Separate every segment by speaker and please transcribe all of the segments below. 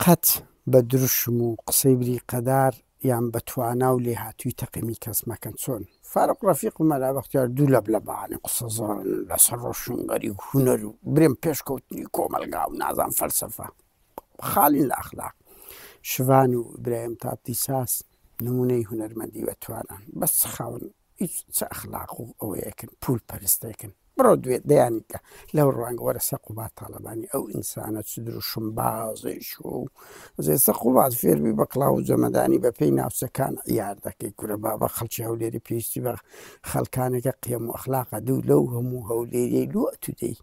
Speaker 1: قەت بە دروشم و قسەی بریقەدار یان بە توانا و لێهاتووی تەقیمی کەس مەکەن چۆن فاروق ڕەفیق و مەلا بەختیار دوو لەبلەبانە قسە زۆرن لەسەر ڕۆشنگەری و هونەر و برێم پێشکەوتنی کۆمەلگا و نازان فەلسەفە خاڵین لە ئەخلاق شڤان و ئیبراهیم تاتلیساس نمونەی هونەرمەندی بە توانان بەس خاون هیچ چ ئەخلاق و ئەوەیەکن پول پەرستێکن بڕۆ دوێ دەیانی کە لەو ڕوانگە وەرە سەر قوباد تاڵەبانی ئەو ئینسانە چ دروشم بازێک و زێسە قوباد فێربی بە کڵاو و جەمەدانی بە پێی ناوچەکان عیار دەکەی کورە بابە خەڵکی هەولێری پێویستی بە خەڵکانێکە قیەم و ئەخلاقە دوو لەو هەموو هەولێریەی لۆ ئەتو دێی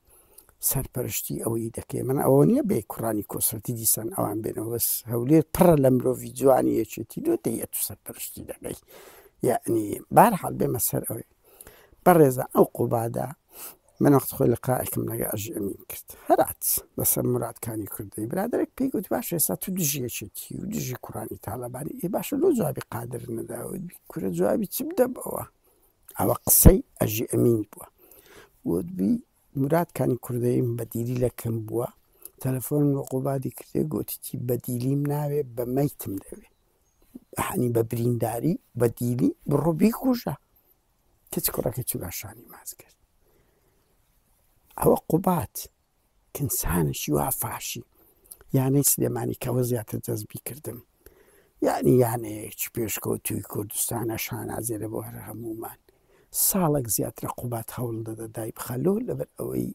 Speaker 1: سەرپەرشتی ئەوەی دەکەی من ئەوە نییە بێ کوڕانی کۆسرەتی دیسان ئەوان بێنەوە بەس هەولێر پڕە لە مرۆڤی جوانی یەکێتی لۆ دەی ئەتو سەرپەرشتی دەکەی یعنی بارحاڵ بێمە سەر ئەوەی بەڕێزان ئەو قوبادە من وەخت خۆی لقاعێکم لەگە ئەژی ئەمین کرد هەرات لەسەر مرادکانی کوردی برادێک پێی گوت باش ئێستا تو دژی یەکێتی و دژی کوڕانی تاالبانی ئێ باشە لۆ جوابی قادر نەداوت کورە جوابی چ بدەمەوە ئەوە قسەی ئەژی ئەمین بووە وتبی مراد کانی کوردەیم بەدیلی لە کەم بووە تەلەفۆنم لە قوبادی کردێ گوتیتی بەدیلیم ناوێ بە مەیتم دەوێ هەنی بە برینداری بە دیلی بڕۆ بیکوژە کچ کوڕەکە چوو شانی ماچ کرد ئەوە قوبات کنسانێکی وا فاشی یانەی سلێمانی کەەوە زیاتر جەزبی کردم یعنی یانەیەکی پێشکەوتوی کوردستانە شانازێرە بۆ هەر هەمومان ساڵێک زیاترە قوبات هەوڵ دەدە دای بخەلۆ لەبەر ئەوەی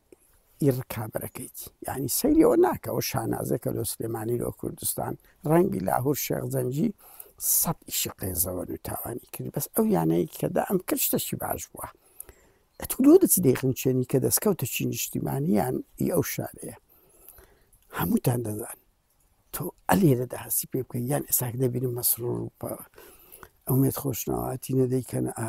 Speaker 1: ئی ڕکابەرەکەیتی یعنی سەیری ئەوە ناکە ئەوە شانازێکە لۆ سلێمانی لۆ کوردستان ڕەنگی لاهور شێخ جەنگی سەد ئیشی قێزەوەن و تاوانی کرد بەس ئەو یانەیە کە دا ئەم کرد شتەکی باش بووە ئەتو لۆ دەچی دەیخنچێنی کە دەستکەوتەکی نیشتیمانیان ئی ئەو شارەیە هەمووتان دەزان تۆ ئەلێرەدا هەستی پێ بکەی یان ئێساک دەبینم مەسرور و ئومێد خۆشناواتی نەدەیکەن ئا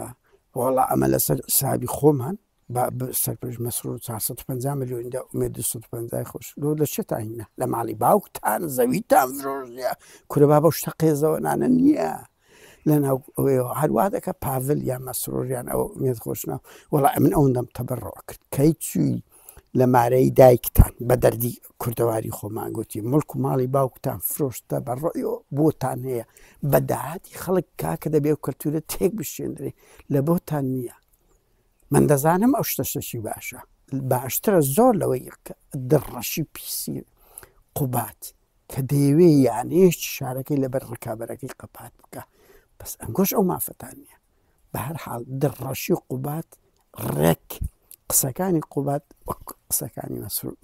Speaker 1: وەڵا ئەمە لەسەر حسابی خۆمان با سەرپەرش مەسرور 450 میلیۆن دا ئومێد 250 خۆش لۆ لە چێتان هینە لە ماڵی باوکتان زەویتان فرۆشتیە کورە بابە شتە قێزەوە نانە نییە لە ناو ئەوەیەوە هەروە دەکە پاڤل یان مەسرۆریان ئەو ئومێد خۆشناو وەڵا ئەمن ئەوەندەم تەبەڕەوە کرد کەی چووی لە مارەی دایکتان بە دەردی کوردەواری خۆمان گوتی مڵک و ماڵی باوکتان فرۆشتە بە ڕۆیۆ بۆتان هەیە بە داهاتی خەڵک کاکە دەبێ و کەلتورە تێک بشێندرێ لە بۆتان نییە من دەزانم ئەو شتە شتەکی باشە باشترە زۆر لەوەی دڕەشی پیسی قوبات کە دەیەوێ یانەیەکی شارەکەی لەبەر ڕکابەرەکەی قەپات بکە بەس ئەنگۆش ئەو مافەتان نییە بە هەر حاڵ دڕەشی قوبات ڕێک قسەکانی قوبات وەک قسەکانی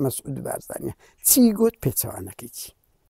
Speaker 1: مەسعود بارزانە چی گوت پێچەوانەکەی چی.